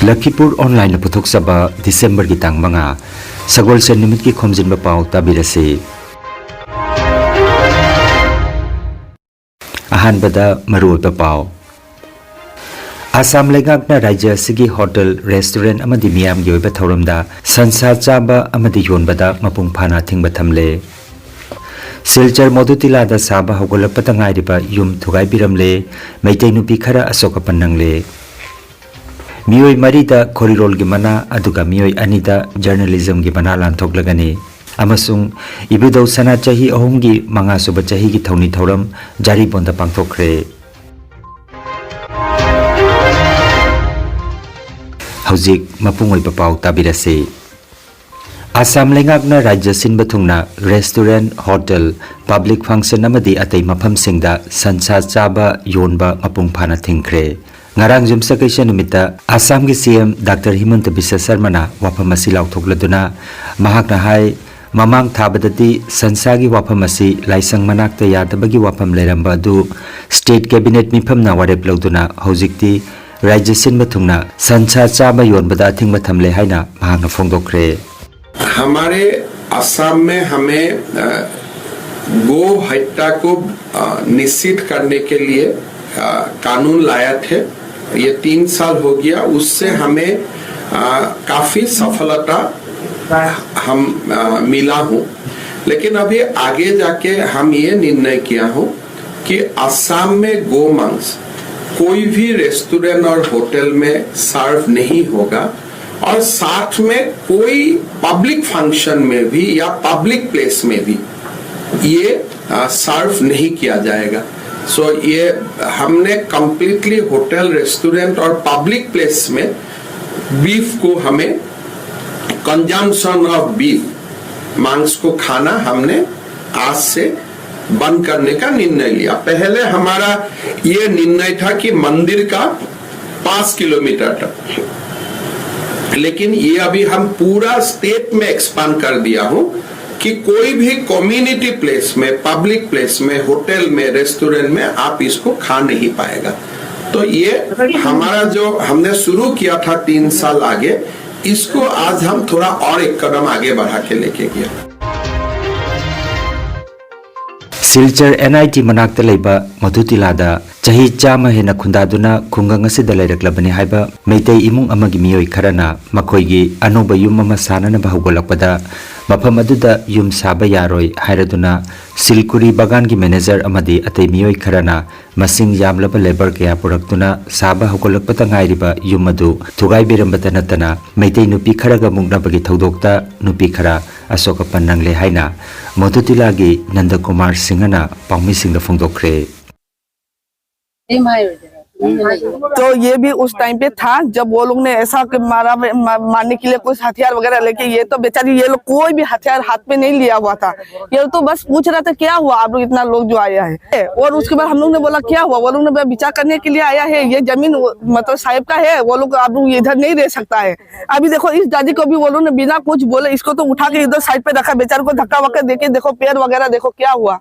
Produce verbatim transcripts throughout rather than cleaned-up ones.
ꯂꯈꯤꯄꯨꯔ ꯑꯣꯟꯂꯥꯏꯟꯅ ꯄꯨꯊꯣꯛꯆꯕ ꯗꯤꯁꯦꯝꯕꯔꯒꯤ ꯇꯥꯡ ꯃꯉꯥ, ꯁꯒꯣꯜꯁꯦꯟ ꯅꯨꯃꯤꯠꯀꯤ ꯈꯣꯝꯖꯤꯟꯕ ꯄꯥꯎ ꯇꯥꯕꯤꯔꯁꯤ꯫ ꯑꯍꯥꯟꯕꯗ ꯃꯔꯨꯑꯣꯏꯕ ꯄꯥꯎ꯫ ꯑꯁꯥꯝ ꯂꯩꯉꯥꯛꯅ ꯔꯥꯖ꯭ꯌ ꯑꯁꯤꯒꯤ ꯍꯣꯇꯦꯜ, ꯔꯦꯁꯇꯨꯔꯦꯟꯠ ꯑꯃꯗꯤ ꯃꯤꯌꯥꯝꯒꯤ ꯑꯣꯏꯕ ꯊꯧꯔꯝꯗ ꯁꯟꯁꯥ ꯆꯥꯕ ꯑꯃꯗꯤ ꯌꯣꯟꯕꯗ ꯃꯄꯨꯡ ꯐꯥꯅ ꯑꯊꯤꯡꯕ ꯊꯝꯂꯦ꯫ ꯁꯤꯜꯆꯔ ꯃꯣꯗꯨꯇꯤꯂꯥꯗ ꯁꯥꯕ ꯍꯧꯒꯠꯂꯛꯄꯗ ꯉꯥꯏꯔꯤꯕ ꯌꯨꯝ ꯊꯨꯒꯥꯏꯕꯤꯔꯝꯂꯦ꯫ ꯃꯩꯇꯩ ꯅꯨꯄꯤ ꯈꯔ ꯑꯁꯣꯛ ꯑꯄꯟ ꯅꯪꯂꯦ꯫ ꯃꯤꯑꯣꯏ ꯃꯔꯤꯗ ꯈꯣꯔꯤꯔꯣꯜꯒꯤ ꯃꯅꯥ, ꯑꯗꯨꯒ ꯃꯤꯑꯣꯏ ꯑꯅꯤꯗ ꯖꯔꯅꯦꯂꯤꯖꯝꯒꯤ ꯃꯅꯥ ꯂꯥꯟꯊꯣꯛꯂꯒꯅꯤ꯫ ꯑꯃꯁꯨꯡ ꯏꯕꯨꯙꯧ ꯁꯅꯥ ꯆꯍꯤ ꯑꯍꯨꯝꯒꯤ ꯃꯉꯥꯁꯨꯕ ꯆꯍꯤꯒꯤ ꯊꯧꯅꯤ ꯊꯧꯔꯝ ꯖꯥꯔꯤꯕꯣꯟꯗ ꯄꯥꯡꯊꯣꯛꯈ꯭ꯔꯦ꯫ ꯍꯧꯖꯤꯛ ꯃꯄꯨꯡ ꯑꯣꯏꯕ ꯄꯥꯎ ꯇꯥꯕꯤꯔꯁꯤ꯫ ꯑꯁꯥꯝ ꯂꯩꯉꯥꯛꯅ ꯔꯥꯖ꯭ꯌ ꯁꯤꯟꯕ ꯊꯨꯡꯅ ꯔꯦꯁꯇꯨꯔꯦꯟꯠ, ꯍꯣꯇꯦꯜ, ꯄꯕ꯭ꯂꯤꯛ ꯐꯪꯁꯟ ꯑꯃꯗꯤ ꯑꯇꯩ ꯃꯐꯝꯁꯤꯡꯗ ꯁꯟꯁꯥ ꯆꯥꯕ, ꯌꯣꯟꯕ ꯃꯄꯨꯡ ꯐꯥꯅ ꯊꯤꯡꯈ꯭ꯔꯦ꯫ ꯉꯔꯥꯡ ꯌꯨꯝꯁꯀꯩꯁ ꯅꯨꯃꯤꯠꯇ ꯑꯁꯥꯝꯒꯤ ꯁꯤ ꯑꯦꯝ ꯗꯥꯛꯇꯔ ꯍꯤꯃꯟꯇ ꯕꯤꯁ꯭ꯋ ꯁꯔꯃꯅ ꯋꯥꯐꯝ ꯑꯁꯤ ꯂꯥꯎꯊꯣꯛꯂꯗꯨꯅ ꯃꯍꯥꯛꯅ ꯍꯥꯏ, ꯃꯃꯥꯡ ꯊꯥꯕꯗꯗꯤ ꯁꯟꯁꯥꯒꯤ ꯋꯥꯐꯝ ꯑꯁꯤ ꯂꯥꯏꯁꯪ ꯃꯅꯥꯛꯇ ꯌꯥꯗꯕꯒꯤ ꯋꯥꯐꯝ ꯂꯩꯔꯝꯕ ꯑꯗꯨ ꯁ꯭ꯇꯦꯠ ꯀꯦꯕꯤꯅꯦꯠ ꯃꯤꯐꯝꯅ ꯋꯥꯔꯦꯞ ꯂꯧꯗꯨꯅ ꯍꯧꯖꯤꯛꯇꯤ ꯔꯥꯖ꯭ꯌ ꯁꯤꯟꯕ ꯊꯨꯡꯅ ꯁꯟꯁꯥ ꯆꯥꯕ ꯌꯣꯟꯕꯗ ꯑꯊꯤꯡꯕ ꯊꯝꯂꯦ ꯍꯥꯏꯅ ꯃꯍꯥꯛꯅ ꯐꯣꯡꯗꯣꯛꯈ꯭ꯔꯦ꯫ हमारे असम में हमें अ, गो हत्या को अ, निश्चित करने के लिए अ, कानून लाया थे। ये तीन साल हो गया, उससे हमें अ, काफी सफलता हम अ, मिला हूँ। लेकिन अभी आगे जाके हम ये निर्णय किया हूँ कि असम में गो मांस कोई भी रेस्टोरेंट और होटल में सर्व नहीं होगा और साथ में कोई पब्लिक फंक्शन में भी या पब्लिक प्लेस में भी ये सर्व नहीं किया जाएगा। सो ये हमने कंप्लीटली होटल, रेस्टोरेंट और पब्लिक प्लेस में बीफ को हमें, कंजम्पशन ऑफ बीफ, मांस को खाना हमने आज से बंद करने का निर्णय लिया। पहले हमारा ये निर्णय था कि मंदिर का पाँच किलोमीटर तक, लेकिन ये अभी हम पूरा स्टेट में एक्सपांड कर दिया हूँ कि कोई भी कम्युनिटी प्लेस में, पब्लिक प्लेस में, होटल में, रेस्टोरेंट में आप इसको खा नहीं पाएगा। तो ये हमारा जो हमने शुरू किया था तीन साल आगे, इसको आज हम थोड़ा और एक कदम आगे बढ़ा के लेके गया। ꯁꯤꯜꯆꯔ ꯑꯦꯟ ꯑꯥꯏ ꯇꯤ ꯃꯅꯥꯛꯇ ꯂꯩꯕ ꯃꯣꯊꯨꯇꯤꯂꯥꯗ ꯆꯍꯤ ꯆꯥꯝꯃ ꯍꯦꯟꯅ ꯈꯨꯟꯗꯥꯗꯨꯅ ꯈꯨꯡꯒꯪ ꯑꯁꯤꯗ ꯂꯩꯔꯛꯂꯕꯅꯤ ꯍꯥꯏꯕ ꯃꯩꯇꯩ ꯏꯃꯨꯡ ꯑꯃꯒꯤ ꯃꯤꯑꯣꯏ ꯈꯔꯅ ꯃꯈꯣꯏꯒꯤ ꯑꯅꯧꯕ ꯌꯨꯝ ꯑꯃ ꯁꯥꯅꯅꯕ ꯍꯧꯒꯠꯂꯛꯄꯗ, ꯃꯐꯝ ꯑꯗꯨꯗ ꯌꯨꯝ ꯁꯥꯕ ꯌꯥꯔꯣꯏ ꯍꯥꯏꯔꯗꯨꯅ ꯁꯤꯜꯀꯨꯔꯤ ꯕꯒꯥꯟꯒꯤ ꯃꯦꯅꯦꯖꯔ ꯑꯃꯗꯤ ꯑꯇꯩ ꯃꯤꯑꯣꯏ ꯈꯔꯅ ꯃꯁꯤꯡ ꯌꯥꯝꯂꯕ ꯂꯦꯕꯔ ꯀꯌꯥ ꯄꯨꯔꯛꯇꯨꯅ ꯁꯥꯕ ꯍꯧꯒꯠꯂꯛꯄꯗ ꯉꯥꯏꯔꯤꯕ ꯌꯨꯝ ꯑꯗꯨ ꯊꯨꯒꯥꯏꯕꯤꯔꯝꯕꯇ ꯅꯠꯇꯅ, ꯃꯩꯇꯩ ꯅꯨꯄꯤ ꯈꯔꯒ ꯃꯨꯛꯅꯕꯒꯤ ꯊꯧꯗꯣꯛꯇ ꯅꯨꯄꯤ ꯈꯔ ꯑꯁꯣꯛ ꯑꯄꯟ ꯅꯪꯂꯦ ꯍꯥꯏꯅ ꯃꯣꯊꯨꯇꯤꯂꯥꯒꯤ ꯅꯟꯗꯀꯨꯃꯥꯔ ꯁꯤꯡꯍꯅ ꯄꯥꯎꯃꯤꯁꯤꯡꯗ ꯐꯣꯡꯗꯣꯛꯈ꯭ꯔꯦ꯫ तो ये भी उस टाइम पे था जब वो लोग ने ऐसा कि मारा, मा-, मारने के लिए कुछ हथियार वगैरह लेके, ये तो बेचारी, ये लोग कोई भी हथियार हाथ में नहीं लिया हुआ था। ये तो बस पूछ रहा था क्या हुआ आप लोग इतना लोग जो आया है। और उसके बाद हम लोग ने बोला क्या हुआ, वो लोग ने बोला विचार करने के लिए आया है, ये जमीन वो, मतलब साहब का है, वो लोग आप लोग इधर नहीं रह सकता है। अभी देखो इस दादी को भी वो लोग ने बिना कुछ बोले इसको तो उठा के इधर साइड पे रखा, बेचारे को धक्का वक्का देके देखो पैर वगैरह देखो क्या हुआ।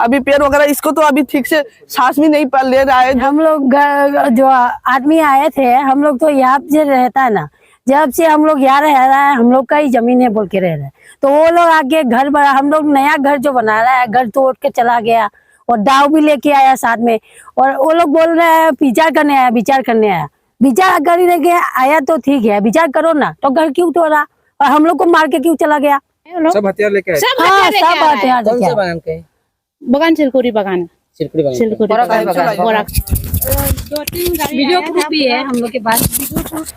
अभी पैर वगैरह इसको तो अभी ठीक से सांस भी नहीं पा- ले रहा है। हम लोग घर जो आदमी आए थे, हम लोग तो यहाँ से रहता है ना, जब से हम लोग यहाँ रह रहा है, हम लोग का ही जमीन है बोल के रह रहे हैं। तो वो लोग आके घर बना, हम लोग नया घर जो बना रहा है, घर तोड़ के चला गया और दाव भी लेके आया साथ में। और वो लोग बोल रहे हैं विचार करने आया, विचार करने आया। विचार करने के आया तो ठीक है, विचार करो ना, तो घर क्यों तोड़ा और हम लोग को मार के क्यों चला गया? सब हथियार लेके आए। सब हाँ, हथियार लेके सब आ रहा है। हथियार कौन लेके से आया। बगान के? बगान चिरकुरी बगान। चिरकुरी बगान। चिरकुरी बोरा बगान। कहाँ पे बगान? बोरा। वीडियो प्रूफ भी है हम लोग के पास।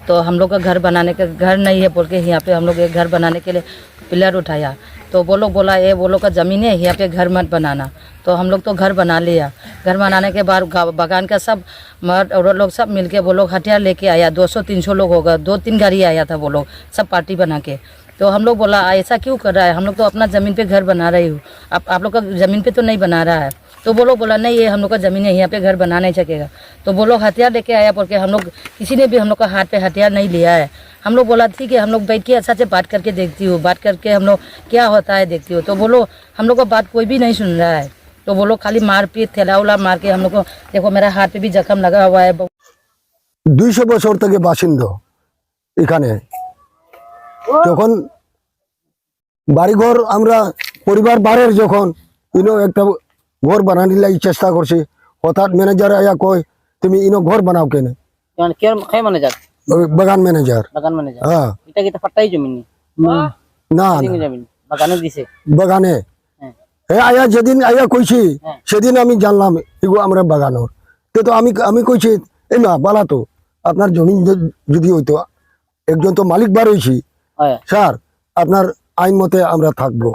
तो हम लोग का घर बनाने का घर नहीं है बोल के यहाँ पे हम लोग एक घर बनाने के लिए पिलर उठाया। तो वो लोग बोला, ये वो लोग का ज़मीन है, यहाँ पे घर मत बनाना। तो हम लोग तो घर बना लिया। घर बनाने के बाद गा- बगान का सब मर्द औरत लोग सब मिलके वो लोग हथियार लेके आया। दो सौ तीन सौ लोग होगा, दो तीन गाड़ी आया था वो लोग, सब पार्टी बना के। तो हम लोग बोला, ऐसा क्यों कर रहा है, हम लोग तो अपना ज़मीन पे घर बना रही हूँ, आप आप लोग का ज़मीन पे तो नहीं बना रहा है। तो वो लोग बोला, नहीं, ये हम लोग का ज़मीन है, यहाँ पे घर बना नहीं सकेगा। तो वो लोग हथियार लेके आया, बोल के हम लोग किसी ने भी हम लोग का हाथ पे हथियार नहीं लिया है। हम लोग बोला, ठीक है, हम लोग बैठ के अच्छा से बात करके देखती हूँ, बात करके हम लोग क्या होता है देखती हूँ। तो वो लोग हम लोग का बात कोई भी नहीं सुन रहा है। तो वो लोग खाली मारपीट, ठेला उला मार के हम लोग को, देखो, मेरा हाथ पे भी जख्म लगा हुआ है। দুইশো বছর থেকে বাসিন্দা এখানে। যখন বাড়িঘর আমরা পরিবার বাড়ের যখন ইনো একটা ঘর বানানির লাগি চেষ্টা করছি, হঠাৎ ম্যানেজার আয়া কয়, "তুমি ইনো ঘর বানাও কেনে?" মানে কে কে ম্যানেজার? ওই বাগান ম্যানেজার। বাগান ম্যানেজার। হ্যাঁ। এটা কি তো পাট্টাই জমি নি? না, না। জমি না। বাগানে দিছে। বাগানে। হ্যাঁ। হে আয়া যেদিন আয়া কইছি, হ্যাঁ। সেদিন আমি জানলাম এগো আমরা বাগানোর। তে তো আমি আমি কইছি, "এই না, বালা তো, আপনার জমি য- যদি হইতো, একজন তো মালিক বার হইছি, হ্যাঁ। স্যার, আপনার আইন মতে আমরা থাকবো।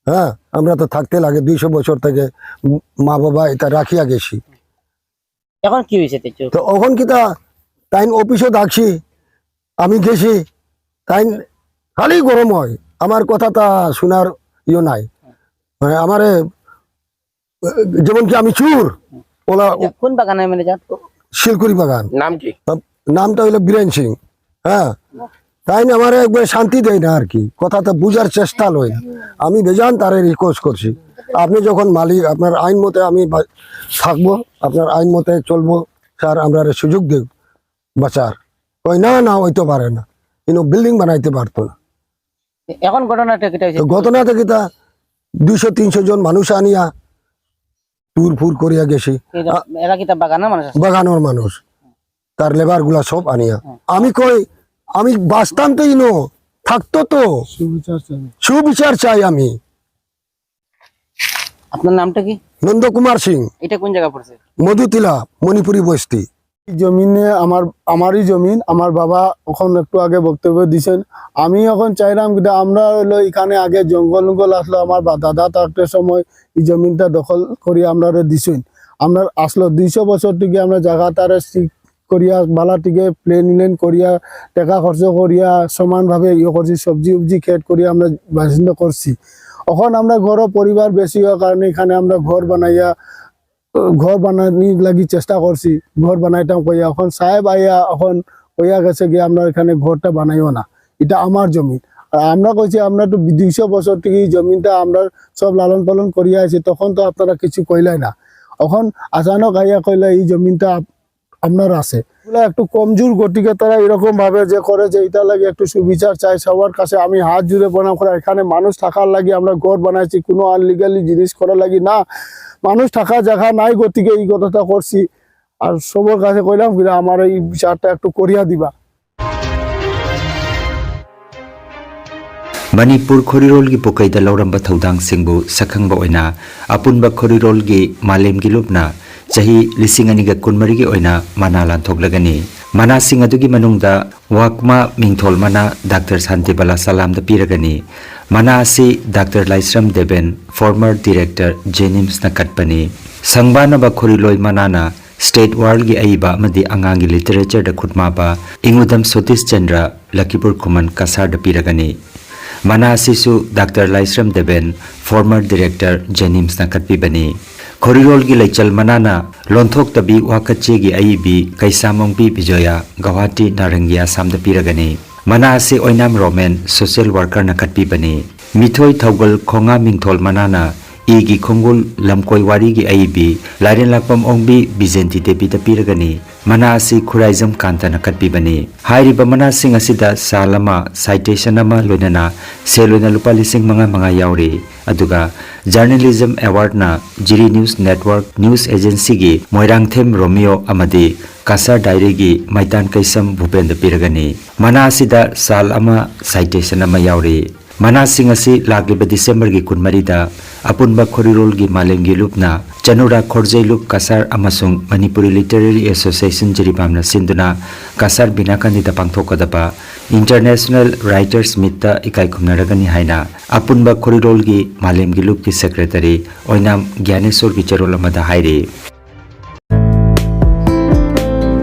হ্যাঁ, আমরা তো থাকতে লাগে দুইশো বছর থেকে, উম, মা বাবা এটা রাখিয়া গেছি।" এখন কি হয়েছে তেচু? তো অখন কিতা তাইন অফিসে ডাকছি, আমি গেছি, তাইন খালি গরম হয়, আমার কথাটা শোনার ইয়ে নাই। মানে আমারে, যেমন কি আমি চুর, ওলা কোন বাগানের ম্যানেজার? শিলকুড়ি বাগান, নাম কি? নামটা হইলো বীরেন সিং। হ্যাঁ, তাইন আমারে একবার শান্তি দেয় না আর কি, কথাটা বুঝার চেষ্টা লয় না। আমি বেজান তারে রিকোয়েস্ট করছি, "আপনি যখন মালিক, আপনার আইন মতে আমি বা- থাকবো, আপনার আইন মতে চলবো, স্যার, আমরা সুযোগ দেব বাঁচার।" কই, "না, না, হইতে পারে না, ইনো বিল্ডিং বানাইতে পারতো না।" এখন ঘটনাটা কিতা হয়েছে? তো ঘটনাটা কিতা, দুইশো তিনশো জন মানুষ আনিয়া টুর ফুর করিয়া গেছি। এরা- এরা কিতা বাগানের মানুষ আছে? বাগানোর মানুষ, তার লেবার গুলা সব আনিয়া। আমি কই, "আমি বাঁচতাম তো ইনো, থাকতো তো, সুবিচার চাই আমি।" আপনার নামটা কি? নন্দকুমার সিং, এটা কোন জায়গা পড়ছে? মধুতিলা, মণিপুরি বস্তি। এই জমিনে আমার আমারই জমিন। আমার বাবা এখন একটু আগে বক্তব্য দিছেন। আমি এখন চাইলাম কিতা, আমরা হইলো এখানে আগে জঙ্গল উঙ্গল আসলো, আমার বা- দাদা থাকতে সময় এই জমিনটা দখল করি আমরা দিছেন। আমরা আসলো দুইশো বছর থেকে আমরা জায়গা তারে ঠিক করিয়া, বালা থেকে প্লেন উলেন করিয়া, টাকা খরচ করিয়া সমানভাবে ইয়ে করছি, সবজি উবজি খেত করিয়া আমরা বাসিন্দা করছি। এখন আমরা ঘরো পরিবার বেশি হওয়ার কারণে এখানে আমরা ঘর বানাইয়া, ঘর বানানির লাগি চেষ্টা করছি, ঘর বানাইতাম কইয়া। এখন সাহেব আইয়া এখন কইয়া গেছে গিয়া, "আপনার এখানে ঘরটা বানাইও না, এটা আমার জমি।" আর আমরা কইছি, "আমরা তো দুইশো বছর থেকে এই জমিনটা আমরা সব লালন পালন করিয়া আছি, তখন তো আপনারা কিছু কইলাই না, এখন আচানক আইয়া কইলা এই জমিনটা আপ-, আপনার আছে।" এগুলা একটু কমজোর, গতিকে তারা এরকম ভাবে যে করে যে এটা লাগে একটু সুবিচার চাই সবার কাছে। আমি হাত জুড়ে প্রণাম করি, এখানে মানুষ থাকার লাগি আমরা ঘর বানাইছি, কোনো আনলিগালি জিনিস করার লাগি না, মানুষ থাকা জায়গা নাই, গতিকে এই কথাটা করছি। আর সবার কাছে কইলাম কিনা আমার এই বিচারটা একটু করিয়া দিবা। ꯃꯅꯤꯄꯨꯔ ꯈꯣꯔꯤꯔꯣꯜꯒꯤ ꯄꯨꯀꯩꯗ ꯂꯧꯔꯝꯕ ꯊꯧꯗꯥꯡꯁꯤꯡꯕꯨ ꯁꯛꯈꯪꯕ ꯑꯣꯏꯅ ꯑꯄꯨꯟꯕ ꯈꯣꯔꯤꯔꯣꯜꯒꯤ ꯃꯥꯂꯦꯝꯒꯤ ꯂꯨꯞꯅ ꯆꯍꯤ ꯂꯤꯁꯤꯡ ꯑꯅꯤꯒ ꯀꯨꯟꯃꯔꯤꯒꯤ ꯑꯣꯏꯅ ꯃꯅꯥ ꯂꯥꯟꯊꯣꯛꯂꯒꯅꯤ꯫ ꯃꯅꯥꯁꯤꯡ ꯑꯗꯨꯒꯤ ꯃꯅꯨꯡꯗ ꯋꯥꯛꯃꯥ ꯃꯤꯡꯊꯣꯜ ꯃꯅꯥ ꯗꯥꯛꯇꯔ ꯁꯥꯟꯇꯤꯕꯂꯥ ꯁꯂꯥꯝꯗ ꯄꯤꯔꯒꯅꯤ꯫ ꯃꯅꯥ ꯑꯁꯤ ꯗꯥꯛꯇꯔ ꯂꯥꯏꯁ꯭ꯔꯝ ꯗꯦꯕꯦꯟ, former director, JNIMSꯅ ꯀꯠꯄꯅꯤ꯫ ꯁꯪꯕꯥꯅꯕ ꯈꯣꯔꯤꯂꯣꯏ ꯃꯅꯥꯅ state worldꯒꯤ ꯑꯏꯕ ꯑꯃꯗꯤ ꯑꯉꯥꯡꯒꯤ literature ꯗ ꯈꯨꯠꯃꯥꯕ ꯏꯉꯨꯗꯝ ꯁꯣꯇꯤꯁ ꯆꯟꯗ꯭ꯔ, ꯂꯈꯤꯄꯨꯔ ꯈꯨꯃꯟ, ꯀꯁꯥꯔꯗ ꯄꯤꯔꯒꯅꯤ꯫ ꯃꯅꯥ ꯑꯁꯤꯁꯨ ꯗꯥꯛꯇꯔ ꯂꯥꯏꯁ꯭ꯔꯝ ꯗꯦꯕꯦꯟ, former director, JNIMSꯅ ꯀꯠꯄꯤꯕꯅꯤ꯫ ꯈꯣꯔꯤꯔꯣꯜꯒꯤ ꯂꯩꯆꯜ ꯃꯅꯥꯅ ꯂꯣꯟꯊꯣꯛꯇꯕꯤ ꯋꯥꯀꯠꯆꯦꯒꯤ ꯑꯏꯕꯤ ꯀꯩꯁꯥꯃꯣꯡꯕꯤ ꯕꯤꯖꯣꯌꯥ, ꯒꯧꯍꯥꯇꯤ, ꯅꯥꯔꯪꯒꯤ, ꯑꯁꯥꯝꯗ ꯄꯤꯔꯒꯅꯤ꯫ ꯃꯅꯥ ꯑꯁꯤ ꯑꯣꯏꯅꯥꯝ ꯔꯣꯃꯦꯟ, social workerꯅ ꯀꯠꯄꯤꯕꯅꯤ꯫ ꯃꯤꯊꯣꯏ ꯊꯧꯒꯜ ꯈꯣꯡꯉꯥ ꯃꯤꯡꯊꯣꯜ ꯃꯅꯥꯅ ꯏꯒꯤ ꯈꯣꯡꯒꯨꯜ ꯂꯝꯀꯣꯏ ꯋꯥꯔꯤꯒꯤ ꯑꯏꯕꯤ ꯂꯥꯏꯔꯦꯟꯂꯥꯛꯄꯝ ꯑꯣꯡꯕꯤ ꯕꯤꯖꯦꯟꯇꯤ ꯗꯦꯕꯤꯗ ꯄꯤꯔꯒꯅꯤ꯫ ꯃꯅꯥ ꯑꯁꯤ ꯈꯨꯔꯥꯏꯖꯝ ꯀꯥꯟꯇꯅ ꯀꯠꯄꯤꯕꯅꯤ꯫ ꯍꯥꯏꯔꯤꯕ ꯃꯅꯥꯁꯤꯡ ꯑꯁꯤꯗ ꯁꯥꯜ ꯑꯃ, citation ꯑꯃ, ꯂꯣꯏꯅꯅ ꯁꯦꯜ ꯑꯣꯏꯅ ꯂꯨꯄꯥ ꯂꯤꯁꯤꯡ ꯃꯉꯥ ꯃꯉꯥ ꯌꯥꯎꯔꯤ꯫ ꯑꯗꯨꯒ Journalism Awardꯅ ꯖꯤꯔꯤ News Network News Agencyꯒꯤ ꯃꯣꯏꯔꯥꯡꯊꯦꯝ ꯔꯣꯃꯤꯌꯣ ꯑꯃꯗꯤ ꯀꯁꯥꯔ ꯗꯥꯏꯔꯤꯒꯤ ꯃꯩꯇꯥꯟ ꯀꯩꯁꯝ ꯚꯨꯄꯦꯟꯗ ꯄꯤꯔꯒꯅꯤ꯫ ꯃꯅꯥ ꯑꯁꯤꯗ ꯁꯥꯜ ꯑꯃ, citation ꯑꯃ ꯌꯥꯎꯔꯤ꯫ ꯃꯅꯥꯁꯤꯡ ꯑꯁꯤ ꯂꯥꯛꯂꯤꯕ ꯗꯤꯁꯦꯝꯕꯔꯒꯤ ꯀꯨꯟꯃꯔꯤꯗ ꯑꯄꯨꯟꯕ ꯈꯣꯔꯤꯔꯣꯜꯒꯤ ꯃꯥꯂꯦꯝꯒꯤ ꯂꯨꯞꯅ ꯆꯅꯨꯔꯥ ꯈꯣꯔꯖꯩ ꯂꯨꯞ ꯀꯁꯥꯔ ꯑꯃꯁꯨꯡ ꯃꯅꯤꯄꯨꯔꯤ Literary Association ꯖꯤꯔꯤꯕꯥꯝꯅ ꯁꯤꯟꯗꯨꯅ ꯀꯁꯥꯔ ꯕꯤꯅꯥꯀꯥꯅꯤꯗ ꯄꯥꯡꯊꯣꯛꯀꯗꯕ International Writers Meetꯇ ꯏꯀꯥꯏ ꯈꯨꯝꯅꯔꯒꯅꯤ ꯍꯥꯏꯅ ꯑꯄꯨꯟꯕ ꯈꯣꯔꯤꯔꯣꯜꯒꯤ ꯃꯥꯂꯦꯝꯒꯤ ꯂꯨꯞꯀꯤ secretary ꯑꯣꯏꯅꯥꯝ ꯒ꯭ꯌꯥꯅꯦꯁꯣꯔꯒꯤ ꯆꯦꯔꯣꯜ ꯑꯃꯗ ꯍꯥꯏꯔꯤ꯫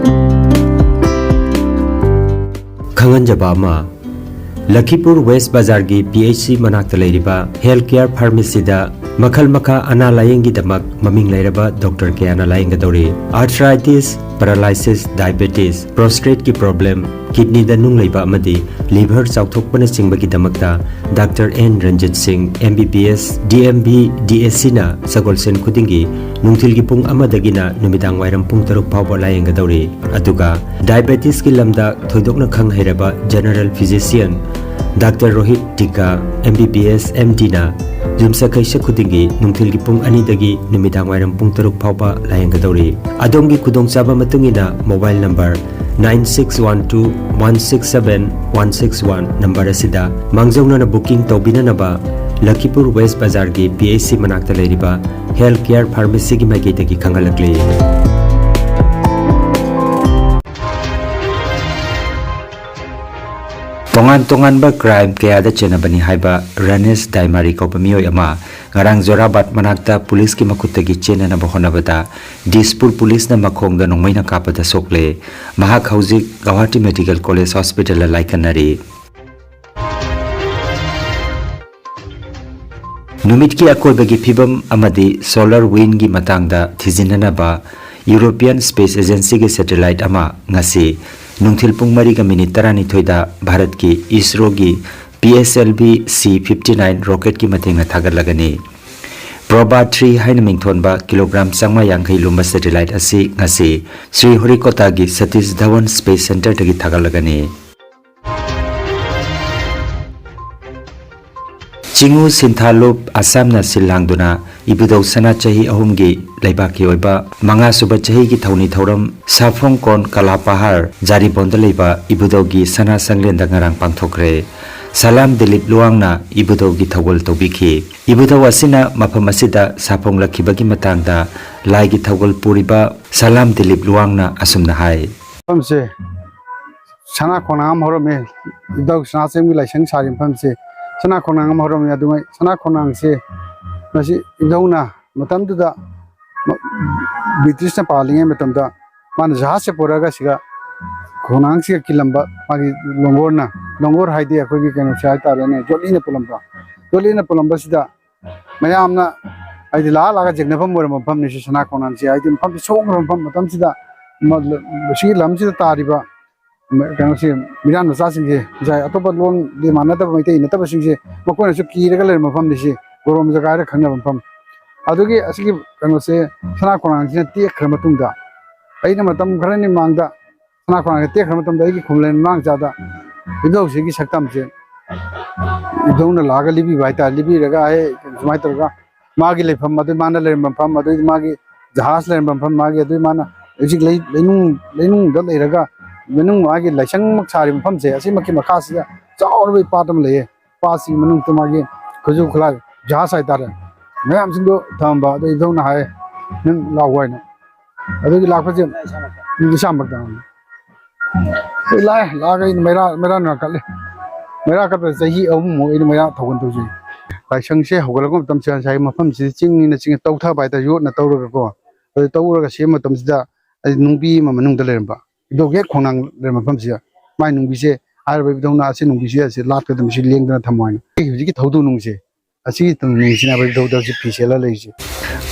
ꯈꯪꯍꯟꯖꯕ ꯑꯃ, ꯂꯈꯤꯄꯨꯔ ꯋꯦꯁ ꯕꯖꯥꯔꯒꯤ PHC ꯃꯅꯥꯛꯇ ꯂꯩꯔꯤꯕ Health Care Pharmacyꯗ ꯃꯈꯜ ꯃꯈꯥ ꯑꯅꯥ ꯂꯥꯌꯦꯡꯒꯤꯗꯃꯛ ꯃꯃꯤꯡ ꯂꯩꯔꯕ ꯗꯣꯛꯇꯔ ꯀꯌꯥꯅ ꯂꯥꯌꯦꯡꯒꯗꯧꯔꯤ꯫ Arthritis, paralysis, diabetes, prostate-ꯀꯤ problem, kidney-ꯗ ꯅꯨꯡ ꯂꯩꯕ ꯑꯃꯗꯤ liver ꯆꯥꯎꯊꯣꯛꯄꯅꯆꯤꯡꯕꯒꯤꯗꯃꯛꯇ ꯗꯥꯛꯇꯔ ꯑꯦꯟ ꯔꯟꯖꯤꯠ ꯁꯤꯡ, M B B S, D M B, D S C-ꯅ ꯁꯒꯣꯜꯁꯦꯟ ꯈꯨꯗꯤꯡꯒꯤ ꯅꯨꯡꯊꯤꯜꯒꯤ ꯄꯨꯡ ꯑꯃꯗꯒꯤꯅ ꯅꯨꯃꯤꯗꯥꯡ ꯋꯥꯏꯔꯝ ꯄꯨꯡ ꯇꯔꯨꯛ ꯐꯥꯎꯕ ꯂꯥꯌꯦꯡꯒꯗꯧꯔꯤ꯫ ꯑꯗꯨꯒ diabetes-ꯀꯤ ꯂꯝꯗ ꯊꯣꯏꯗꯣꯛꯅ ꯈꯪ ꯍꯩꯔꯕ general physician ꯗꯥꯛꯇꯔ ꯔꯣꯍꯤꯠ ꯇꯤꯀꯥ, M B B S, M D-ꯅ ꯌꯨꯝꯁꯀꯩꯁ ꯈꯨꯗꯤꯡꯒꯤ ꯅꯨꯡꯊꯤꯜꯒꯤ ꯄꯨꯡ ꯑꯅꯤꯗꯒꯤ ꯅꯨꯃꯤꯗꯥꯡ ꯋꯥꯏꯔꯝ ꯄꯨꯡ ꯇꯔꯨꯛ ꯐꯥꯎꯕ ꯂꯥꯌꯦꯡꯒꯗꯧꯔꯤ꯫ ꯑꯗꯣꯝꯒꯤ ꯈꯨꯗꯣꯡꯆꯥꯕ ꯃꯇꯨꯡ ꯏꯟꯅ mobile number nine six one two one six seven one six one number ꯑꯁꯤꯗ ꯃꯥꯡꯖꯧꯅꯅ booking ꯇꯧꯕꯤꯅꯅꯕ ꯂꯈꯤꯄꯨꯔ West Bazar-ꯒꯤ P H C ꯃꯅꯥꯛꯇ ꯂꯩꯔꯤꯕ Health Care Pharmacy-ꯒꯤ ꯃꯥꯏꯀꯩꯗꯒꯤ ꯈꯪꯍꯜꯂꯛꯂꯤ꯫ ꯇꯣꯉꯥꯟ ꯇꯣꯉꯥꯟꯕ crime ꯀꯌꯥꯗ ꯆꯦꯟꯅꯕꯅꯤ ꯍꯥꯏꯕ ꯔꯅꯦꯁ ꯗꯥꯏꯃꯥꯔꯤ ꯀꯧꯕ ꯃꯤꯑꯣꯏ ꯑꯃ ꯉꯔꯥꯡ ꯖꯣꯔꯥꯕꯥꯠ ꯃꯅꯥꯛꯇ ꯄꯨꯂꯤꯁꯀꯤ ꯃꯈꯨꯠꯇꯒꯤ ꯆꯦꯟꯅꯅꯕ ꯍꯣꯠꯅꯕꯗ ꯗꯤꯁꯄꯨꯔ ꯄꯨꯂꯤꯁꯅ ꯃꯈꯣꯡꯗ ꯅꯣꯡꯃꯩꯅ ꯀꯥꯞꯄꯗ ꯁꯣꯛꯂꯦ꯫ ꯃꯍꯥꯛ ꯍꯧꯖꯤꯛ ꯒꯧꯍꯥꯇꯤ ꯃꯦꯗꯤꯀꯦꯜ ꯀꯣꯂꯦꯖ ꯍꯣꯁꯄꯤꯇꯥꯜꯗ ꯂꯥꯏꯀꯠꯅꯔꯤ꯫ ꯅꯨꯃꯤꯠꯀꯤ ꯑꯀꯣꯏꯕꯒꯤ ꯐꯤꯕꯝ ꯑꯃꯗꯤ solar wind-ꯒꯤ ꯃꯇꯥꯡꯗ ꯊꯤꯖꯤꯟꯅꯅꯕ European Space Agency-ꯒꯤ satellite ꯑꯃ ꯉꯁꯤ ꯅꯨꯡꯊꯤꯜ ꯄꯨꯡ ꯃꯔꯤꯒ ꯃꯤꯅꯤꯠ ꯇꯔꯥꯅꯤꯊꯣꯏꯗ ꯚꯥꯔꯠꯀꯤ ISRO-ꯒꯤ P S L V C fifty nine rocket-ꯀꯤ ꯃꯇꯦꯡꯅ ꯊꯥꯒꯠꯂꯒꯅꯤ꯫ Proba three ꯍꯥꯏꯅ ꯃꯤꯡꯊꯣꯟꯕ ꯀꯤꯂꯣꯒ꯭ꯔꯥꯝ ꯆꯥꯝꯃꯉꯥ ꯌꯥꯡꯈꯩ ꯂꯨꯝꯕ satellite ꯑꯁꯤ ꯉꯁꯤ ꯁ꯭ꯔꯤ ꯍꯔꯤꯀꯣꯇꯥꯒꯤ ꯁꯇꯤꯁ ꯙꯋꯟ Space Centre-ꯗꯒꯤ ꯊꯥꯒꯠꯂꯒꯅꯤ꯫ ꯆꯤꯉꯨ ꯁꯤꯟꯊꯥꯂꯨꯞ ꯑꯁꯥꯝꯅ ꯁꯤꯜ ꯂꯥꯡꯗꯨꯅ ꯏꯕꯨꯙꯧ ꯁꯅꯥ ꯆꯍꯤ ꯑꯍꯨꯝꯒꯤ ꯂꯩꯕꯥꯛꯀꯤ ꯑꯣꯏꯕ ꯃꯉꯥꯁꯨꯕ ꯆꯍꯤꯒꯤ ꯊꯧꯅꯤ ꯊꯧꯔꯝ ꯁꯥꯐꯣꯡ ꯀꯣꯟ ꯀꯂꯥꯄꯥꯍꯥꯔ ꯖꯥꯔꯤꯕꯣꯟꯗ ꯂꯩꯕ ꯏꯕꯨꯙꯧꯒꯤ ꯁꯅꯥ ꯁꯪꯂꯦꯟꯗ ꯉꯔꯥꯡ ꯄꯥꯡꯊꯣꯛꯈ꯭ꯔꯦ꯫ ꯁꯂꯥꯝ ꯗꯤꯂꯤꯞ ꯂꯨꯋꯥꯡꯅ ꯏꯕꯨꯙꯧꯒꯤ ꯊꯧꯒꯜ ꯇꯧꯕꯤꯈꯤ꯫ ꯏꯕꯨꯙꯧ ꯑꯁꯤꯅ ꯃꯐꯝ ꯑꯁꯤꯗ ꯁꯥꯐꯣꯡꯂꯛꯈꯤꯕꯒꯤ ꯃꯇꯥꯡꯗ ꯂꯥꯏꯒꯤ ꯊꯧꯒꯜ ꯄꯨꯔꯤꯕ ꯁꯂꯥꯝ ꯗꯤꯂꯤꯞ ꯂꯨꯋꯥꯡꯅ ꯑꯁꯨꯝꯅ ꯍꯥꯏ꯫ ꯃꯐꯝꯁꯦ ꯁꯅꯥ ꯈꯣꯡꯅꯥꯡ ꯑꯃ ꯍꯧꯔꯝꯃꯦ꯫ ꯏꯙꯧ ꯁꯅꯥꯆꯦꯝꯒꯤ ꯂꯥꯏꯁꯪ ꯁꯥꯔꯤ ꯃꯐꯝꯁꯦ ꯁꯅꯥ ꯈꯣꯡꯅꯥꯡ ꯑꯃ ꯍꯧꯔꯝꯃꯦ꯫ ꯑꯗꯨꯉꯩ ꯁꯅꯥ ꯈꯣꯡꯅꯥꯡꯁꯦ ꯃꯁꯤ ꯏꯙꯧꯅ ꯃꯇꯝꯗꯨꯗ ꯕ꯭ꯔꯤꯇꯤꯁꯅ ꯄꯥꯜꯂꯤꯉꯩ ꯃꯇꯝꯗ ꯃꯥꯅ ꯖꯍꯥꯖꯁꯦ ꯄꯨꯔꯛꯑꯒ ꯁꯤꯒ ꯈꯣꯡꯅꯥꯡꯁꯤꯒ ꯀꯤꯜꯂꯝꯕ ꯃꯥꯒꯤ ꯂꯣꯡꯒꯣꯔꯅ, ꯂꯣꯡꯒꯣꯔ ꯍꯥꯏꯗꯤ ꯑꯩꯈꯣꯏꯒꯤ ꯀꯩꯅꯣꯁꯦ ꯍꯥꯏꯇꯥꯔꯦꯅꯦ, ꯖꯣꯠꯂꯤꯅ ꯄꯨꯜꯂꯝꯕ, ꯖꯣꯠꯂꯤꯅ ꯄꯨꯜꯂꯝꯕꯁꯤꯗ ꯃꯌꯥꯝꯅ ꯍꯥꯏꯗꯤ ꯂꯥꯛꯑ ꯂꯥꯛꯑꯒ ꯌꯦꯡꯅꯐꯝ ꯑꯣꯏꯔꯝꯕ ꯃꯐꯝꯅꯤ ꯁꯤ ꯁꯅꯥ ꯈꯣꯡꯅꯥꯡꯁꯦ꯫ ꯍꯥꯏꯗꯤ ꯃꯐꯝꯁꯦ ꯁꯣꯛꯈ꯭ꯔꯕ ꯃꯐꯝ ꯃꯇꯝꯁꯤꯗ ꯁꯤꯒꯤ ꯂꯝꯁꯤꯗ ꯇꯥꯔꯤꯕ ꯀꯩꯅꯣꯁꯤ, ꯃꯤꯔꯥꯟ ꯃꯆꯥꯁꯤꯡꯁꯦ, ꯉꯁꯥꯏ ꯑꯇꯣꯞꯄ ꯂꯣꯟꯗꯤ ꯃꯥꯟꯅꯗꯕ ꯃꯩꯇꯩ ꯅꯠꯇꯕꯁꯤꯡꯁꯦ, ꯃꯈꯣꯏꯅꯁꯨ ꯀꯤꯔꯒ ꯂꯩꯔꯝꯕ ꯃꯐꯝꯅꯤ ꯁꯤ, ꯒꯣꯔꯣꯝ ꯖꯒꯥ ꯍꯥꯏꯔ ꯈꯪꯅꯕ ꯃꯐꯝ꯫ ꯑꯗꯨꯒꯤ ꯑꯁꯤꯒꯤ ꯀꯩꯅꯣꯁꯦ, ꯁꯅꯥ ꯈꯣꯡꯅꯥꯡꯁꯤꯅ ꯇꯦꯛꯈ꯭ꯔ ꯃꯇꯨꯡꯗ, ꯑꯩꯅ ꯃꯇꯝ ꯈꯔꯅꯤ ꯃꯃꯥꯡꯗ ꯁꯅꯥ ꯈꯣꯡꯅꯥꯡꯁꯦ ꯇꯦꯛꯈ꯭ꯔ ꯃꯇꯝꯗ, ꯑꯩꯒꯤ ꯈꯨꯝꯂꯦꯟ ꯃꯅꯥꯛ ꯆꯥꯗ ꯏꯙꯧꯁꯤꯒꯤ ꯁꯛꯇꯝꯁꯦ ꯏꯙꯧꯅ ꯂꯥꯛꯑꯒ ꯂꯤꯕꯤꯕ ꯍꯥꯏꯇꯥꯔꯦ꯫ ꯂꯤꯕꯤꯔꯒ ꯑꯩ ꯁꯨꯃꯥꯏꯅ ꯇꯧꯔꯒ ꯃꯥꯒꯤ ꯂꯩꯐꯝ, ꯑꯗꯨ ꯃꯥꯅ ꯂꯩꯔꯝꯕ ꯃꯐꯝ, ꯑꯗꯨ ꯃꯥꯒꯤ ꯖꯍꯥꯖ ꯂꯩꯔꯝꯕ ꯃꯐꯝ, ꯃꯥꯒꯤ ꯑꯗꯨ ꯃꯥꯅ ꯍꯧꯖꯤꯛ ꯂꯩ-, ꯂꯩꯅꯨꯡ, ꯂꯩꯅꯨꯡꯗ ꯂꯩꯔꯒ ꯃꯅꯨꯡ ꯃꯥꯒꯤ ꯂꯥꯏꯁꯪꯃꯛ ꯁꯥꯔꯤꯕ ꯃꯐꯝꯁꯦ, ꯑꯁꯤꯃꯛꯀꯤ ꯃꯈꯥꯁꯤꯗ ꯆꯥꯎꯔꯕ ꯏꯄꯥꯠ ꯑꯃ ꯂꯩꯌꯦ꯫ ꯄꯥꯠꯁꯤꯒꯤ ꯃꯅꯨꯡꯗ ꯃꯥꯒꯤ ꯈꯨꯠꯁꯨ ꯈꯨꯠꯂꯥꯏ, ꯖꯍꯥꯖ ꯍꯥꯏꯇꯥꯔꯦ, ꯃꯌꯥꯝꯁꯤꯡꯗꯣ ꯊꯝꯕ꯫ ꯑꯗꯩ ꯏꯙꯧꯅ ꯍꯥꯏ, "ꯅꯪ ꯂꯥꯛꯑꯣ" ꯍꯥꯏꯅ꯫ ꯑꯗꯨꯒꯤ ꯂꯥꯛꯄꯁꯦ ꯏꯁꯥꯃꯛꯇ ꯑꯩ ꯂꯥꯛꯑꯦ꯫ ꯂꯥꯛꯑꯒ ꯑꯩꯅ ꯃꯩꯔꯥ, ꯃꯩꯔꯥ ꯅꯥꯀꯠꯂꯦ꯫ ꯃꯩꯔꯥ ꯀꯠꯄꯗ ꯆꯍꯤ ꯑꯍꯨꯝꯃꯨꯛ ꯑꯩꯅ ꯃꯩꯔꯥ ꯊꯧꯒꯟ ꯇꯧꯖꯩ꯫ ꯂꯥꯏꯁꯪꯁꯦ ꯍꯧꯒꯠꯂꯛꯄ ꯃꯇꯝꯁꯦ ꯉꯁꯥꯏ ꯃꯐꯝꯁꯤꯗ ꯆꯤꯡꯅꯤꯅ ꯆꯤꯡ ꯇꯧꯊꯕ ꯍꯥꯏꯇꯥꯔꯦ, ꯌꯣꯠꯅ ꯇꯧꯔꯒꯀꯣ꯫ ꯑꯗꯨ ꯇꯧꯔꯒ ꯁꯦꯝꯕ ꯃꯇꯝꯁꯤꯗ ꯑꯩ ꯅꯨꯡꯕꯤ ꯑꯃ ꯃꯅꯨꯡꯗ ꯂꯩꯔꯝꯕ, ꯏꯙꯧꯒꯤ ꯍꯦꯛ ꯈꯣꯡꯅꯥꯡ ꯂꯩꯔꯝꯕ ꯃꯐꯝꯁꯤꯗ ꯃꯥꯏ ꯅꯨꯡꯕꯤꯁꯦ, ꯍꯥꯏꯔꯤꯕ ꯏꯙꯧꯅ ꯑꯁꯤ ꯅꯨꯡꯕꯤꯁꯦ ꯑꯁꯤ ꯂꯥꯠꯀꯗꯕꯅꯤ, ꯁꯤ ꯂꯦꯡꯗꯅ ꯊꯝꯃꯣ ꯍꯥꯏꯅ꯫ ꯑꯩ ꯍꯧꯖꯤꯛꯀꯤ ꯊꯧꯗꯣꯛ ꯅꯨꯡꯁꯦ, ꯑꯁꯤꯒꯤ ꯊꯧꯗꯣꯛ ꯅꯨꯡꯁꯤꯅ ꯑꯩꯈꯣꯏ ꯏꯙꯧꯗ ꯍꯧꯖꯤꯛ ꯐꯤ ꯁꯦꯠꯂ ꯂꯩꯔꯤꯁꯦ꯫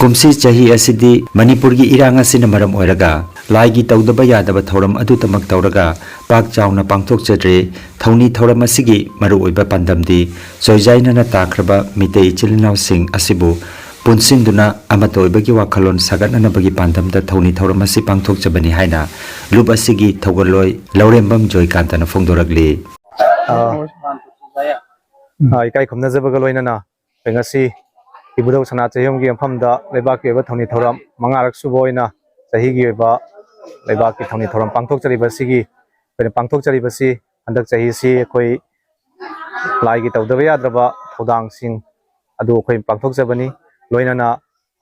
ꯀꯨꯝꯁꯤ ꯆꯍꯤ ꯑꯁꯤꯗꯤ ꯃꯅꯤꯄꯨꯔꯒꯤ ꯏꯔꯥꯡ ꯑꯁꯤꯅ ꯃꯔꯝ ꯑꯣꯏꯔꯒ ꯂꯥꯏꯒꯤ ꯇꯧꯗꯕ ꯌꯥꯗꯕ ꯊꯧꯔꯝ ꯑꯗꯨꯇꯃꯛ ꯇꯧꯔꯒ ꯄꯥꯛ ꯆꯥꯎꯅ ꯄꯥꯡꯊꯣꯛꯆꯗ꯭ꯔꯦ꯫ ꯊꯧꯅꯤ ꯊꯧꯔꯝ ꯑꯁꯤꯒꯤ ꯃꯔꯨꯑꯣꯏꯕ ꯄꯥꯟꯗꯝꯗꯤ ꯆꯣꯏꯖꯥꯏꯅꯅ ꯇꯥꯈ꯭ꯔꯕ ꯃꯤꯇꯩ ꯏꯆꯤꯜ ꯏꯅꯥꯎꯁꯤꯡ ꯑꯁꯤꯕꯨ ꯄꯨꯟꯁꯤꯟꯗꯨꯅ ꯑꯃꯠꯇ ꯑꯣꯏꯕꯒꯤ ꯋꯥꯈꯜꯂꯣꯟ ꯁꯥꯒꯠꯅꯅꯕꯒꯤ ꯄꯥꯟꯗꯝꯗ ꯊꯧꯅꯤ ꯊꯧꯔꯝ ꯑꯁꯤ ꯄꯥꯡꯊꯣꯛꯆꯕꯅꯤ ꯍꯥꯏꯅ ꯂꯨꯞ ꯑꯁꯤꯒꯤ ꯊꯧꯒꯜꯂꯣꯏ ꯂꯧꯔꯦꯝꯕꯝ ꯖꯣꯏꯀꯥꯟꯇꯅ ꯐꯣꯡꯗꯣꯔꯛꯂꯤ꯫ ꯑ, ꯑ, ꯏꯀꯥꯏ ꯈꯨꯝꯅꯖꯕꯒ ꯂꯣꯏꯅꯅ ꯑꯩꯈꯣꯏ ꯉꯁꯤ ꯏꯕꯨꯙꯧ ꯁꯅꯥ ꯆꯍꯤꯌꯣꯝꯒꯤ ꯃꯐꯝꯗ ꯂꯩꯕꯥꯛꯀꯤ ꯑꯣꯏꯕ ꯊꯧꯅꯤ ꯊꯧꯔꯝ ꯃꯉꯥꯔꯛ ꯁꯨꯕ ꯑꯣꯏꯅ ꯆꯍꯤꯒꯤ ꯑꯣꯏꯕ ꯂꯩꯕꯥꯛꯀꯤ ꯊꯧꯅꯤ ꯊꯧꯔꯝ ꯄꯥꯡꯊꯣꯛꯆꯔꯤꯕ ꯑꯁꯤꯒꯤ, ꯑꯩꯈꯣꯏꯅ ꯄꯥꯡꯊꯣꯛꯆꯔꯤꯕꯁꯤ ꯍꯟꯗꯛ ꯆꯍꯤꯁꯤ ꯑꯩꯈꯣꯏ ꯂꯥꯏꯒꯤ ꯇꯧꯗꯕ ꯌꯥꯗ꯭ꯔꯕ ꯊꯧꯗꯥꯡꯁꯤꯡ ꯑꯗꯨ ꯑꯩꯈꯣꯏ ꯄꯥꯡꯊꯣꯛꯆꯕꯅꯤ꯫ ꯂꯣꯏꯅꯅ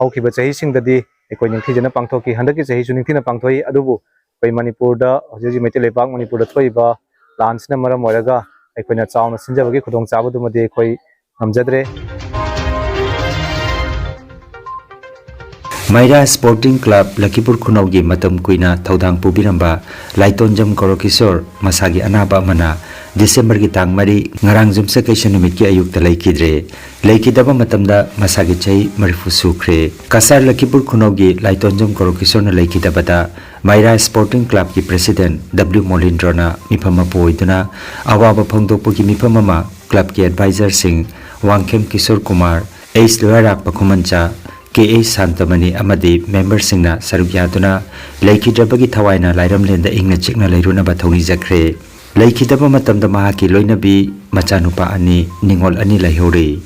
ꯍꯧꯈꯤꯕ ꯆꯍꯤꯁꯤꯡꯗꯗꯤ ꯑꯩꯈꯣꯏ ꯅꯤꯡꯊꯤꯖꯅ ꯄꯥꯡꯊꯣꯛꯈꯤ꯫ ꯍꯟꯗꯛꯀꯤ ꯆꯍꯤꯁꯨ ꯅꯤꯡꯊꯤꯅ ꯄꯥꯡꯊꯣꯛꯏ꯫ ꯑꯗꯨꯕꯨ ꯑꯩꯈꯣꯏ ꯃꯅꯤꯄꯨꯔꯗ, ꯍꯧꯖꯤꯛ ꯍꯧꯖꯤꯛ ꯃꯩꯇꯩ ꯂꯩꯄꯥꯛ ꯃꯅꯤꯄꯨꯔꯗ ꯊꯣꯛꯏꯕ ꯂꯥꯟꯁꯤꯅ ꯃꯔꯝ ꯑꯣꯏꯔꯒ ꯑꯩꯈꯣꯏꯅ ꯆꯥꯎꯅ ꯁꯤꯟꯖꯕꯒꯤ ꯈꯨꯗꯣꯡꯆꯥꯕꯗꯨꯃꯗꯤ ꯑꯩꯈꯣꯏ ꯉꯝꯖꯗ꯭ꯔꯦ꯫ ꯃꯩꯔꯥ ꯁ꯭ꯄꯣꯔꯇꯤꯡ ꯀ꯭ꯂꯕ ꯂꯈꯤꯄꯨꯔ ꯈꯨꯅꯧꯒꯤ ꯃꯇꯝ ꯀꯨꯏꯅ ꯊꯧꯗꯥꯡ ꯄꯨꯕꯤꯔꯝꯕ ꯂꯥꯏꯇꯣꯟꯖꯝ ꯒꯧꯔꯀꯤꯁꯣꯔ ꯃꯁꯥꯒꯤ ꯑꯅꯥꯕ ꯑꯃꯅ ꯗꯤꯁꯦꯝꯕꯔꯒꯤ ꯇꯥꯡ ꯃꯔꯤ, ꯉꯔꯥꯡ ꯌꯨꯝꯁꯀꯩꯁ ꯅꯨꯃꯤꯠꯀꯤ ꯑꯌꯨꯛꯇ ꯂꯩꯈꯤꯗ꯭ꯔꯦ꯫ ꯂꯩꯈꯤꯗꯕ ꯃꯇꯝꯗ ꯃꯁꯥꯒꯤ ꯆꯍꯤ ꯃꯔꯤꯐꯨ ꯁꯨꯈ꯭ꯔꯦ꯫ ꯀꯁꯥꯔ ꯂꯈꯤꯄꯨꯔ ꯈꯨꯅꯧꯒꯤ ꯂꯥꯏꯇꯣꯟꯖꯝ ꯒꯣꯔꯣꯀꯤꯁꯣꯔꯅ ꯂꯩꯈꯤꯗꯕꯗ ꯃꯩꯔꯥ ꯁ꯭ꯄꯣꯔꯇꯤꯡ ꯀ꯭ꯂꯕꯀꯤ ꯄ꯭ꯔꯦꯁꯤꯗꯦꯟꯠ ꯗꯕ꯭ꯂꯤꯎ ꯃꯣꯂꯤꯟꯗ꯭ꯔꯣꯅ ꯃꯤꯐꯝ ꯃꯄꯨ ꯑꯣꯏꯗꯨꯅ ꯑꯋꯥꯕ ꯐꯣꯡꯗꯣꯛꯄꯒꯤ ꯃꯤꯐꯝ ꯑꯃ ꯀ꯭ꯂꯕꯀꯤ ꯑꯦꯗꯚꯥꯏꯖꯔꯁꯤꯡ ꯋꯥꯡꯈꯦꯝ ꯀꯤꯁꯣꯔ ꯀꯨꯃꯥꯔ, ꯑꯩꯆ ꯂꯣꯌꯔꯥꯛꯄ ꯈꯨꯃꯟꯆꯥ, ꯀꯦ ꯑꯩꯆ ꯁꯥꯟꯇꯃꯅꯤ ꯑꯃꯗꯤ ꯃꯦꯝꯕꯔꯁꯤꯡꯅ ꯁꯔꯨꯛ ꯌꯥꯗꯨꯅ ꯂꯩꯈꯤꯗ꯭ꯔꯕꯒꯤ ꯊꯋꯥꯏꯅ ꯂꯥꯏꯔꯝꯂꯦꯟꯗ ꯏꯪꯅ ꯆꯤꯛꯅ ꯂꯩꯔꯨꯅꯕ ꯊꯧꯅꯤꯖꯈ꯭ꯔꯦ꯫ ꯂꯩꯈꯤꯗꯕ ꯃꯇꯝꯗ ꯃꯍꯥꯛꯀꯤ ꯂꯣꯏꯅꯕꯤ ꯃꯆꯥꯅꯨꯄꯥ ꯑꯅꯤ, ꯅꯤꯉꯣꯜ ꯑꯅꯤ ꯂꯩꯍꯧꯔꯤ꯫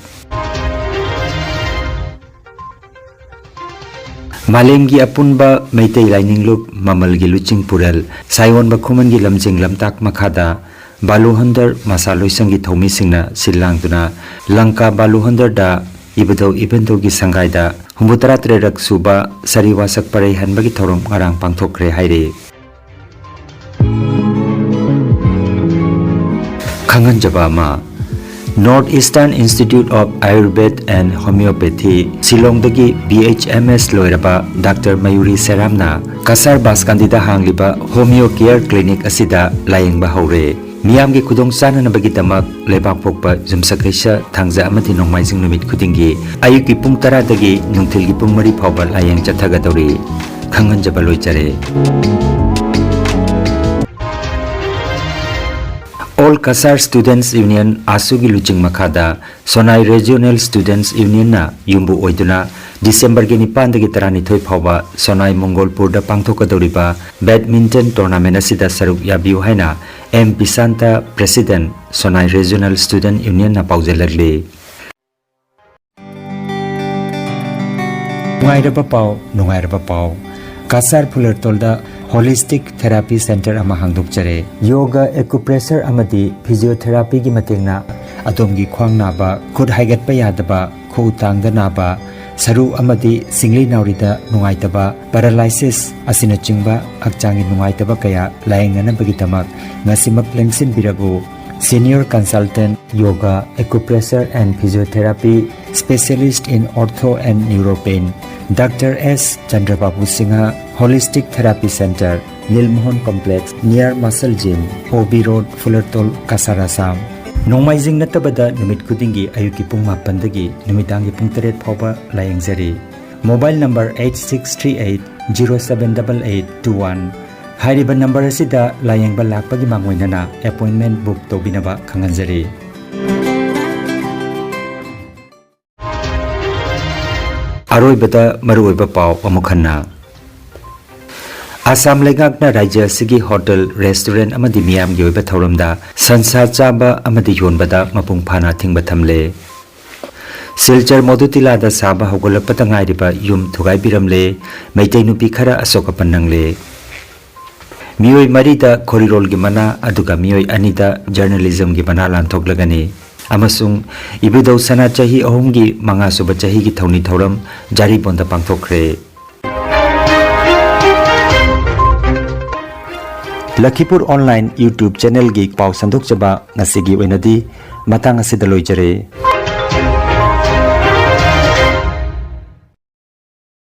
ꯃꯥꯂꯦꯝꯒꯤ ꯑꯄꯨꯟꯕ ꯃꯩꯇꯩ ꯂꯥꯏꯅꯤꯡ ꯂꯨꯞ ꯃꯃꯜꯒꯤ ꯂꯨꯆꯤꯡ ꯄꯨꯔꯦꯜ ꯁꯥꯏꯑꯣꯟꯕ ꯈꯨꯃꯟꯒꯤ ꯂꯝꯖꯤꯡ ꯂꯝꯇꯥꯛ ꯃꯈꯥꯗ ꯕꯥꯂꯨꯍꯟꯗꯔ ꯃꯁꯥ ꯂꯣꯏꯁꯪꯒꯤ ꯊꯧꯃꯤꯁꯤꯡꯅ ꯁꯤꯜ ꯂꯥꯡꯗꯨꯅ ꯂꯪꯀꯥ ꯕꯥꯂꯨꯍꯟꯗꯔꯗ ꯏꯕꯨꯙꯧ ꯏꯕꯦꯟꯙꯧꯒꯤ ꯁꯪꯒꯥꯏꯗ ꯍꯨꯝꯐꯨꯇꯔꯥ ꯇꯔꯦꯠꯔꯛ ꯁꯨꯕ ꯁꯔꯤ ꯋꯥꯁꯛ ꯄꯔꯩ ꯍꯟꯕꯒꯤ ꯊꯧꯔꯝ ꯉꯔꯥꯡ ꯄꯥꯡꯊꯣꯛꯈ꯭ꯔꯦ ꯍꯥꯏꯔꯤ꯫ ꯈꯪꯍꯟꯖꯕ ꯑꯃ, North Eastern Institute of Ayurveda and Homeopathy, ꯁꯤꯂꯣꯡꯗꯒꯤ ꯕꯤ ꯑꯩꯆ ꯑꯦꯝ ꯑꯦꯁ ꯂꯣꯏꯔꯕ ꯗꯥꯛꯇꯔ ꯃꯌꯨꯔꯤ ꯁꯦꯔꯥꯝꯅ ꯀꯁꯥꯔ ꯕꯥꯁꯀꯥꯟꯗꯤꯗ ꯍꯥꯡꯂꯤꯕ ꯍꯣꯃꯤꯌꯣ ꯀꯦꯌꯔ ꯀ꯭ꯂꯤꯅꯤꯛ ꯑꯁꯤꯗ ꯂꯥꯌꯦꯡꯕ ꯍꯧꯔꯦ꯫ ꯃꯤꯌꯥꯝꯒꯤ ꯈꯨꯗꯣꯡ ꯆꯥꯅꯅꯕꯒꯤꯗꯃꯛ ꯂꯩꯕꯥꯛꯄꯣꯛꯄ ꯌꯨꯝꯁꯀꯩꯁ, ꯊꯥꯡꯖ ꯑꯃꯗꯤ ꯅꯣꯡꯃꯥꯏꯖꯤꯡ ꯅꯨꯃꯤꯠ ꯈꯨꯗꯤꯡꯒꯤ ꯑꯌꯨꯛꯀꯤ ꯄꯨꯡ ꯇꯔꯥꯗꯒꯤ ꯅꯨꯡꯊꯤꯜꯒꯤ ꯄꯨꯡ ꯃꯔꯤ ꯐꯥꯎꯕ ꯂꯥꯌꯦꯡ ꯆꯠꯊꯒꯗꯧꯔꯤ꯫ ꯈꯪꯍꯟꯖꯕ ꯂꯣꯏꯖꯔꯦ꯫ All Kasar Students Union, ꯑꯥꯁꯨꯒꯤ ꯂꯨꯆꯤꯡ ꯃꯈꯥꯗ ꯁꯣꯅꯥꯏ Regional Students Unionꯅ ꯌꯨꯝꯕꯨ ꯑꯣꯏꯗꯨꯅ ꯗꯤꯁꯦꯝꯕꯔꯒꯤ ꯅꯤꯄꯥꯟꯗꯒꯤ ꯇꯔꯥꯅꯤꯊꯣꯏ ꯐꯥꯎꯕ ꯁꯣꯅꯥꯏ ꯃꯣꯡꯒꯣꯜꯄꯨꯔꯗ ꯄꯥꯡꯊꯣꯛꯀꯗꯧꯔꯤꯕ badminton tournament ꯑꯁꯤꯗ ꯁꯔꯨꯛ ꯌꯥꯕꯤꯌꯨ ꯍꯥꯏꯅ ꯑꯦꯝ ꯕꯤꯁꯥꯟꯇ, President, ꯁꯣꯅꯥꯏ Regional Student Unionꯅ ꯄꯥꯎꯖꯦꯜꯂꯛꯂꯤ꯫ ꯅꯨꯡꯉꯥꯏꯔꯕ ꯄꯥꯎ, ꯅꯨꯡꯉꯥꯏꯔꯕ ꯄꯥꯎ꯫ ꯀꯁꯥꯔ ꯐꯨꯂꯔꯇꯣꯜꯗ Holistic Therapy Center ꯑꯃ ꯍꯥꯡꯗꯣꯛꯆꯔꯦ꯫ ꯌꯣꯒ, acupressure ꯑꯃꯗꯤ physiotherapyꯒꯤ ꯃꯇꯦꯡꯅ ꯑꯗꯣꯝꯒꯤ ꯈ꯭ꯋꯥꯡ ꯅꯥꯕ, ꯈꯨꯠ ꯍꯥꯏꯒꯠꯄ ꯌꯥꯗꯕ, ꯈꯨꯎ ꯇꯥꯡꯗ ꯅꯥꯕ, ꯁꯔꯨ ꯑꯃꯗꯤ ꯁꯤꯡꯂꯤ ꯅꯥꯎꯔꯤꯗ ꯅꯨꯡꯉꯥꯏꯇꯕ, paralysis ꯑꯁꯤꯅꯆꯤꯡꯕ ꯍꯛꯆꯥꯡꯒꯤ ꯅꯨꯡꯉꯥꯏꯇꯕ ꯀꯌꯥ ꯂꯥꯌꯦꯡꯅꯅꯕꯒꯤꯗꯃꯛ ꯉꯁꯤꯃꯛ ꯂꯦꯡꯁꯤꯟꯕꯤꯔꯛꯎ꯫ Senior Consultant, Yoga, Acupressure and Physiotherapy, Specialist in Ortho and Neuropain, Doctor S Chandrababu Singha Holistic Therapy Center, Nilmohan Complex, near Muscle Gym, O B Road, Fulartol, Kasar, Assam꯫ ꯅꯣꯡꯃꯥꯏꯖꯤꯡ ꯅꯠꯇꯕꯗ ꯅꯨꯃꯤꯠ ꯈꯨꯗꯤꯡꯒꯤ ꯑꯌꯨꯛꯀꯤ ꯄꯨꯡ ꯃꯥꯄꯟꯗꯒꯤ ꯅꯨꯃꯤꯗꯥꯡꯒꯤ ꯄꯨꯡ ꯇꯔꯦꯠ ꯐꯥꯎꯕ ꯂꯥꯌꯦꯡꯖꯔꯤ꯫ Mobile number eight six three eight zero seven eight eight two one꯫ ꯍꯥꯏꯔꯤꯕ ꯅꯝꯕꯔ ꯑꯁꯤꯗ ꯂꯥꯌꯦꯡꯕ ꯂꯥꯛꯄꯒꯤ ꯃꯥꯡꯑꯣꯏꯅꯅ ꯑꯦꯄꯣꯏꯟꯃꯦꯟ ꯕꯨꯛ ꯇꯧꯕꯤꯅꯕ ꯈꯪꯍꯟꯖꯔꯤ꯫ ꯑꯔꯣꯏꯕꯗ ꯃꯔꯨꯑꯣꯏꯕ ꯄꯥꯎ ꯑꯃꯨꯛ ꯍꯟꯅ꯫ ꯑꯁꯥꯝ ꯂꯩꯉꯥꯛꯅ ꯔꯥꯖ꯭ꯌ ꯑꯁꯤꯒꯤ ꯍꯣꯇꯦꯜ, ꯔꯦꯁꯇꯨꯔꯦꯟ ꯑꯃꯗꯤ ꯃꯤꯌꯥꯝꯒꯤ ꯑꯣꯏꯕ ꯊꯧꯔꯝꯗ ꯁꯟꯁꯥ ꯆꯥꯕ ꯑꯃꯗꯤ ꯌꯣꯟꯕꯗ ꯃꯄꯨꯡ ꯐꯥꯅ ꯑꯊꯤꯡꯕ ꯊꯝꯂꯦ꯫ ꯁꯤꯜꯆꯔ ꯃꯣꯗꯨꯇꯤꯂꯥꯗ ꯁꯥꯕ ꯍꯧꯒꯠꯂꯛꯄꯗ ꯉꯥꯏꯔꯤꯕ ꯌꯨꯝ ꯊꯨꯒꯥꯏꯕꯤꯔꯝꯂꯦ꯫ ꯃꯩꯇꯩ ꯅꯨꯄꯤ ꯈꯔ ꯑꯁꯣꯛ ꯑꯄꯟ ꯅꯪꯂꯦ꯫ ꯃꯤꯑꯣꯏ ꯃꯔꯤꯗ ꯈꯣꯔꯤꯔꯣꯜꯒꯤ ꯃꯅꯥ, ꯑꯗꯨꯒ ꯃꯤꯑꯣꯏ ꯑꯅꯤꯗ ꯖꯔꯅꯦꯂꯤꯖꯝꯒꯤ ꯃꯅꯥ ꯂꯥꯟꯊꯣꯛꯂꯒꯅꯤ꯫ ꯑꯃꯁꯨꯡ ꯏꯕꯨꯙꯧ ꯁꯅꯥ ꯆꯍꯤ ꯑꯍꯨꯝꯒꯤ ꯃꯉꯥꯁꯨꯕ ꯆꯍꯤꯒꯤ ꯊꯧꯅꯤ ꯊꯧꯔꯝ ꯖꯥꯔꯤꯕꯣꯟꯗ ꯄꯥꯡꯊꯣꯛꯈ꯭ꯔꯦ꯫ ꯂꯈꯤꯄꯨꯔ ꯑꯣꯟꯂꯥꯏꯟ YouTube ꯆꯦꯅꯦꯜꯒꯤ ꯄꯥꯎ ꯁꯟꯗꯣꯛꯆꯕ ꯉꯁꯤꯒꯤ ꯑꯣꯏꯅꯗꯤ ꯃꯇꯥꯡ ꯑꯁꯤꯗ ꯂꯣꯏꯖꯔꯦ꯫